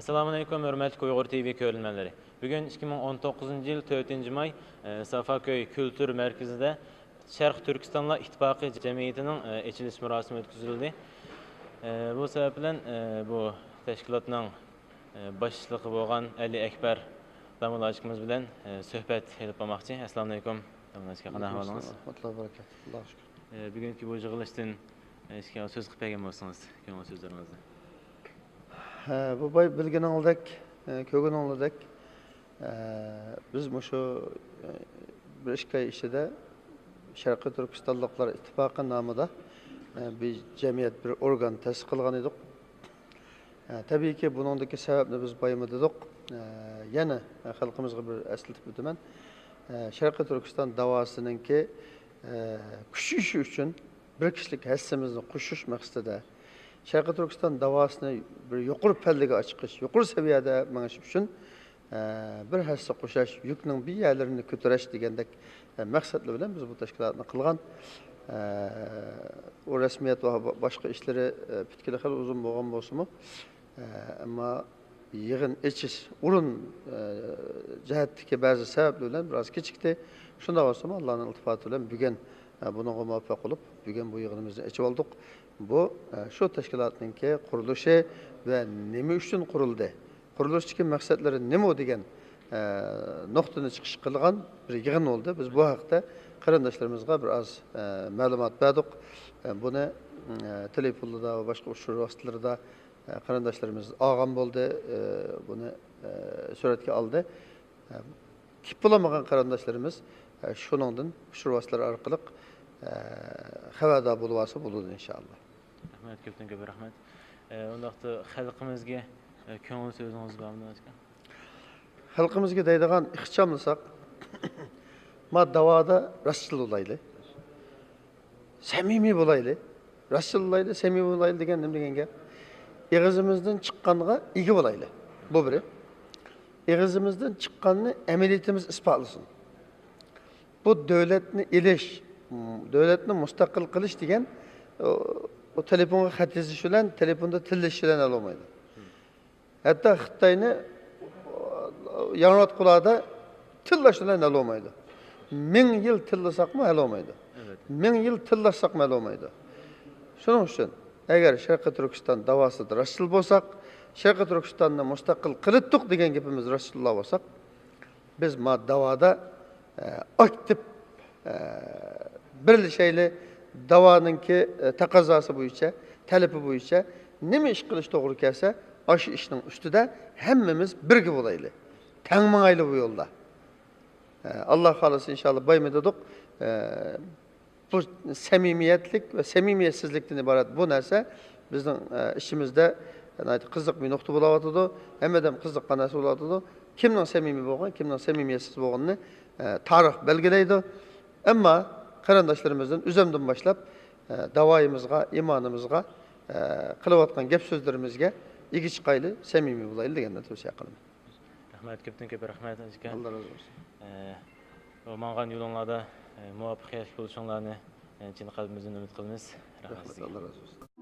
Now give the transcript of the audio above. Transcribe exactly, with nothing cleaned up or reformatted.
ئەسسالامۇئەلەيكۇم، ھۆرمەتلىك ئۇيغۇر تىۋى كۆرۈرمەنلىرى. بۈگۈن ئىككى مىڭ ئون توققۇزىنچى يىل تۆتىنچى ماي، ئە، سافاكۆي كۈلتۈر مەركىزىدە شەرقىي تۈركىستانلار ئىتتىپاقى جەمئىيىتىنىڭ، ئە، ئېچىلىش مۇراسىمى ئۆتكۈزۈلدى. ئە، بۇ سەۋەب بىلەن، ئە، بۇ تەشكىلاتنىڭ، ئە، باشلىقى بولغان ئەلى ئەكبەر داموللا ئاكىمىز بىلەن، ئە، سۆھبەت ئېلىپ بارماقچى. ئەسسالامۇئەلەيكۇم، داموللا ئاكا، قانداق ئەھۋالىڭىز؟ ۋەئەلەيكۇمئەسسالام ۋەرەھمەتۇللاھى ۋەبەرىكاتۇھ. ئاللاغا شۈكۈر. ئە، بۈگۈنكى بۇ يىغىلىشتىن، ئە، ئىككى سۆز قىلىپ بەرگەن بولسىڭىز، كۆڭۈل سۆزلىرىڭىزنى. ھە، بۇ باي بىلگىنىڭلىدەك، ئە، كۆرگىنىڭلىدەك، ئە، بىز مۇشۇ، ئە، بىر ئىككى ئاي ئىچىدە شەرقىي تۈركىستانلىقلار ئىتتىپاقى نامىدا، ئە، بىر جەمئىيەت، بىر ئورگان تەسىس قىلغان ئىدۇق. ئە، تەبىئىيكى، بۇنىڭدىكى سەۋەبنى بىز بايىمۇ دېدۇق. ئە، يەنە خەلقىمىزغا بىر ئەسلىتىپ ئۆتىمەن. ئە، شەرقىي تۈركىستان داۋاسىنىڭكى، ئە، كۈچىيىشى ئۈچۈن بىر كىشىلىك ھەسسىمىزنى قوشۇش مەقسىتىدە، شەرقىي تۈركىستان داۋاسىنى بىر يۇقىرى پەللىگە ئاچىقىش، يۇقىرى سەۋىيەدە مېڭىش ئۈچۈن، ئە، بىر ھەسسە قوشاش، يۈكنىڭ بىر يەرلىرىنى كۆتۈرۈش دېگەندەك، ئە، مەقسەتلەر بىلەن بىز بۇ تەشكىلاتنى قىلغان. ئە، ئۇ رەسمىيەت ۋە باشقا ئىشلىرى، ئە، پۈتكىلى خېلى ئۇزۇن بولغان بولسىمۇ، ئە، ئەمما يىغىن ئېچىش ئورۇن، ئە، جەھەتتىكى بەزى سەۋەبلەر بىلەن بىراز كېچىكتى. شۇنداق بولسىمۇ، ئاللانىڭ ئىلتىپاتى بىلەن بۈگۈن، ئە، بۇنىڭغا مۇۋەپپەق بولۇپ، بۈگۈن بۇ يىغىنىمىزنى ئېچىۋالدۇق. بۇ، ئە، شۇ تەشكىلاتنىڭكى قۇرۇلۇشى ۋە نېمە ئۈچۈن قۇرۇلدى؟ قۇرۇلۇشتىكى مەقسەتلىرى نېمە دېگەن، ئە، نۇقتىنى چىقىش قىلغان بىر يىغىن بولدى. بىز بۇ ھەقتە قېرىنداشلىرىمىزغا بىر ئاز، ئە، مەلۇمات بەردۇق. ئە، بۇنى، ئە، تېلېفونلاردا ۋە باشقا ئۇچۇر ۋاسىتىلىرىدا، ئە، قېرىنداشلىرىمىز ئالغان بولدى، ئە، بۇنى، ئە، سۈرەتكە ئالدى. ئە، كېلىپ بولالمىغان قېرىنداشلىرىمىز، ئە، شۇنىڭدىن ئۇچۇر ۋاسىتىلىرى ئارقىلىق، ئە، خەۋەردار بولۇۋالسا بولىدۇ، ئىنشائاللا. رەھمەت، كۆپتىن كۆپ رەھمەت. ئە، ئۇنداقتا خەلقىمىزگە، ئە، كۆڭۈل سۆزىڭىز بارمۇ، ئاكا؟ خەلقىمىزگە دەيدىغان، ئىخچاملىساق، ما داۋادا راستچىل بولايلى. سەمىمىي بولايلى. راستچىل بولايلى، سەمىمىي بولايلى دېگەن نېمە دېگەن گەپ؟ ئېغىزىمىزدىن چىققانغا ئىگە بولايلى. بۇ بىرى. ئېغىزىمىزدىن چىققاننى ئەمەلىيىتىمىز ئىسپاتلىسۇن. بۇ دۆلەتنى ئېلىش، دۆلەتنى مۇستەقىل قىلىش دېگەن، ئۇ، ئۇ تېلېفونغا خەت يېزىش بىلەن، تېلېفوندا تىللىشىش بىلەن ھەل بولمايدۇ. ھەتتا خىتاينى ياڭراتقۇلاردا تىللاش بىلەن ھەل بولمايدۇ. مىڭ يىل تىللىساقمۇ ھەل بولمايدۇ. ئەلۋەتتە. مىڭ يىل تىللاشساقمۇ ھەل بولمايدۇ. شۇنىڭ ئۈچۈن، ئەگەر شەرقىي تۈركىستان داۋاسىدا راستچىل بولساق، شەرقىي تۈركىستاننى مۇستەقىل قىلىتتۇق دېگەن گېپىمىز راستچىللار بولساق، بىز ما داۋادا، ئە، ئاكتىپ، ئە، بىرلىشەيلى، داۋانىڭكى، ئە، تەقەززاسى بويىچە، تەلىپى بويىچە نېمە ئىش قىلىش توغرا كەلسە، ئاشۇ ئىشنىڭ ئۈستىدە ھەممىمىز بىرگە بولايلى. تەڭ ماڭايلى بۇ يولدا. ئە، ئاللا خالىسا، ئىنشاللا، بايمۇ دېدۇق. ئە، بۇ سەمىمىيەتلىك ۋە سەمىمىيەتسىزلىكتىن ئىبارەت بۇ نەرسە بىزنىڭ، ئە، ئىچىمىزدە ناھايىتى قىزىق بىر نۇقتا بولاۋاتىدۇ. ھەممە ئادەم قىزىققان نەرسە بولاۋاتىدۇ. كىمنىڭ سەمىمىي بولغىنى، كىمنىڭ سەمىمىيەتسىز بولغىنىنى، ئە، تارىخ بەلگىلەيدۇ. ئەمما قېرىنداشلىرىمىزدىن ئۆزۈمدىن باشلاپ، ئە، داۋايىمىزغا، ئىمانىمىزغا، ئە، قىلىۋاتقان گەپ سۆزلىرىمىزگە ئىگە چىقايلى، سەمىمىي بولايلى دېگەندىن تەۋسىيە قىلىمەن. رەھمەت، كۆپتىن كۆپ رەھمەت، ئاكا. ئاللا رازى بولسۇن. ئە، بۇ ماڭغان يولۇڭلاردا، ئە، مۇۋەپپەقىيەتلىك بولۇشۇڭلارنى، ئە، چىن قەلبىمىزدىن ئۈمىد قىلىمىز. رەھمەت رەھمەت، سىزگە. ئاللا رازى بولسۇن.